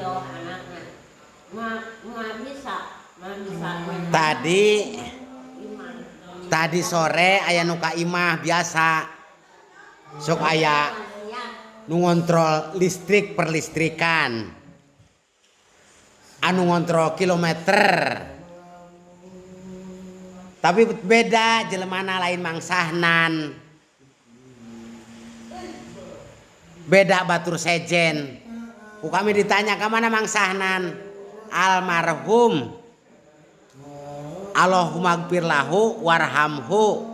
loh anaknya. Ma bisa, ma bisa. Tadi Iman. Tadi sore aya nu ka imah biasa. Sok aya nu ngontrol listrik, perlistrikan. Anu ngontrol kilometer. Tapi beda jelemana, lain Mang Sahnan. Beda batur sejen. Ku kami ditanya ke mana Mang Sahnan? Almarhum. Allahumma lahu warhamhu.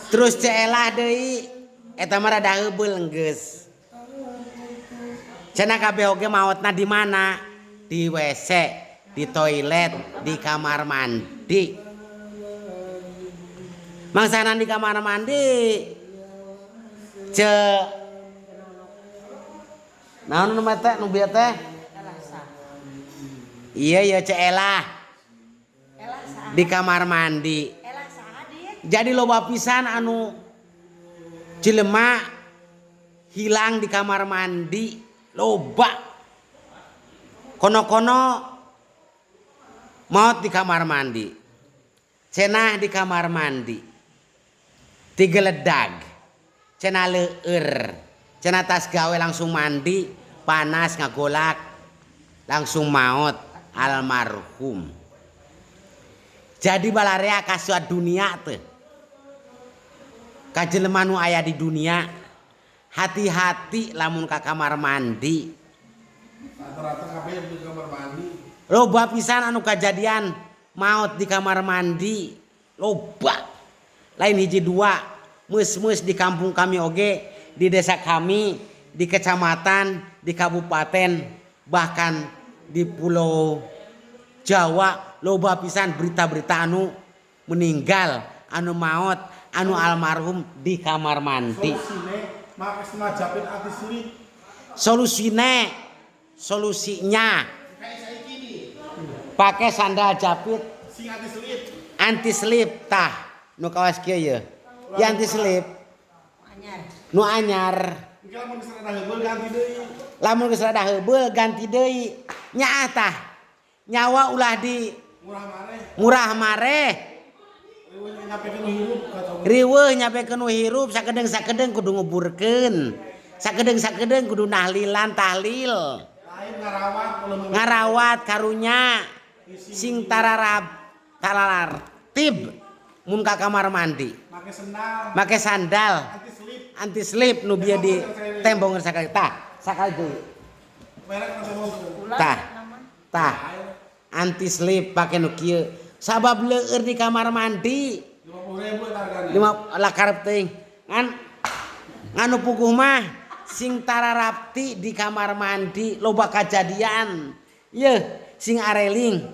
Terus Ceu Elah deui, eta mah rada heubeul geus. Cenah kabeh oge maotna di mana? Di WC, di toilet, di kamar mandi. Mang Sahnan di kamar mandi. Ce naon nu teh, nu bieu teh? Iya iya, Ceu Elah di kamar mandi. Jadi loba pisan anu jelema hilang di kamar mandi, loba. Kono-kono maut di kamar mandi. Cenah di kamar mandi. Tigeledag. Cenah leur. Cenah tas gawe langsung mandi, panas ngagolak, langsung maut almarhum. Jadi balarea kasuat dunia teh. Ka jelema nu aya di dunia, hati-hati lamun ka kamar mandi. Rata-rata kabeh di kamar mandi. Loba pisan anu kajadian maut di kamar mandi, loba. Lain hiji dua, mus-mus di kampung kami oge, di desa kami, di kecamatan, di kabupaten, bahkan di Pulau Jawa loba pisan berita-berita anu meninggal, anu maut, anu almarhum di kamar mandi. Solusine make sendal japit anti slip. Solusine, solusinya Kayak saiki nih. Pakai sandal japit Sing anti slip. Anti slip tah, nu kawas kieu ye. Ya, anti slip. Anyar. Nu anyar. Engke lamun geus rada heubeul ganti deui. Lamun geus rada heubeul ganti deui. Nyaah tah. Nyawa ulah di Murah mareh. Murah mareh. Riweuh nyampekeun nu hirup kata. Riweuh nyampekeun nu hirup, sakedeung-sakedeung kudu nguburkeun. Sakedeung-sakedeung kudu nahlilan, tahlil. Lain ngarawat kalau Ngarawat karunya sing tararab taralartib mun ka kamar mandi. Make sendal Make sandal anti slip. Anti slip nu bieu di tembong sakali tah, sakali deui. Merek nu tembong. Tah. Tah, anti slip pake nu kieu. Sabab leur di kamar mandi. 50.000 hargana. Lima lah, karep teuing. Ngan nganu puguh mah sing tararapti di kamar mandi, loba kajadian. Yeuh, sing areling.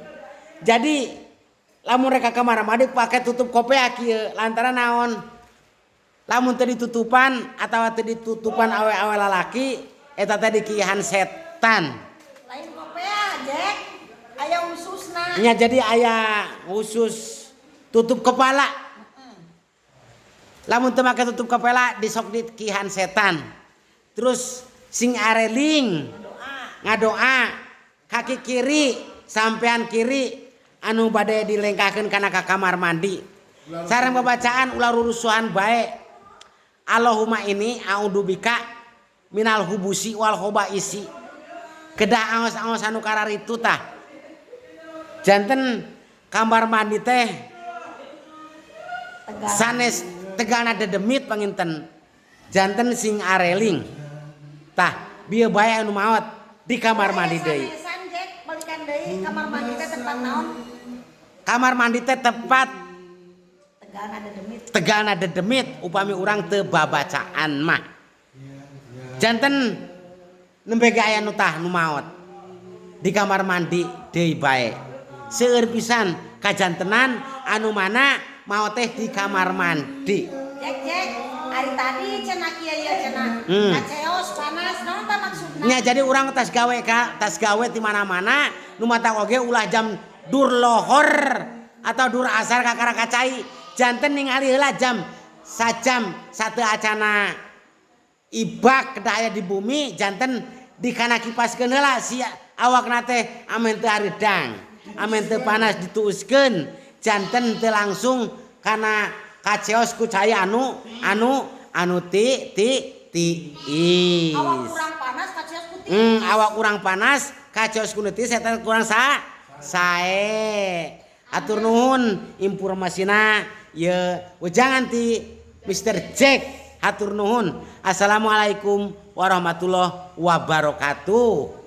Jadi lamun rek ka kamar mandi pake tutup kopea kieu, lantaran naon? Lamun teu ditutupan atawa teu ditutupan awe-awe lalaki eta teh dikihan setan. Lain kopea, Jack. Aya khususna. Nya, jadi aya khusus tutup kepala. Lamun teu make tutup kepala disok dikihan setan. Terus sing areling Doa. Ngadoa kaki kiri, sampean kiri anu bade dilengkahkeun kana ka kamar mandi. Sareng babacaan ulah rurusuhan bae. Allahumma inni a'udzubika minal hubusi wal khobaisi. Kedah aos-aos anu kararitu tah. Janten kamar mandi teh Tegal. Sanes tegalna dedemit panginten. Janten sing areling. Tah, bieu bae anu maot di kamar mandi deui. Sanesan, Jack, balikan deui, kamar mandi teh tempat naon? Kamar mandi teh tepat Tegalna dedemit. Tegalna dedemit upami urang teu babacaan mah. Janten nembe ge aya nu tah nu maot di kamar mandi deui bae. Seueur pisan kajantenan anu mana maot teh di kamar mandi. Jack, Jack, ari tadi cenah kieu ieu cenah. Kaceos panas, naon tah maksudna? Nya, jadi urang tas gawe ka tas gawe di mana-mana nu mata oge ulah jam dur lohor atau dur asar kakara kacai, janten ningali heula jam sajam satu acana ibak kedah aya di bumi, janten Dikana kipaskeun heula si awakna teh amen teu hareudang, amen teu panas dituuskeun, janten teu langsung kana kaceos ku cai anu anu anu ti ti tiis. Awak kurang panas kaceos ku tiis. Awak kurang panas kaceos ku tiis eta kurang sa sae. Atur nuhun informasina ye wejangan ti Mr. Jack. Hatur nuhun. Assalamualaikum warahmatullahi wabarakatuh.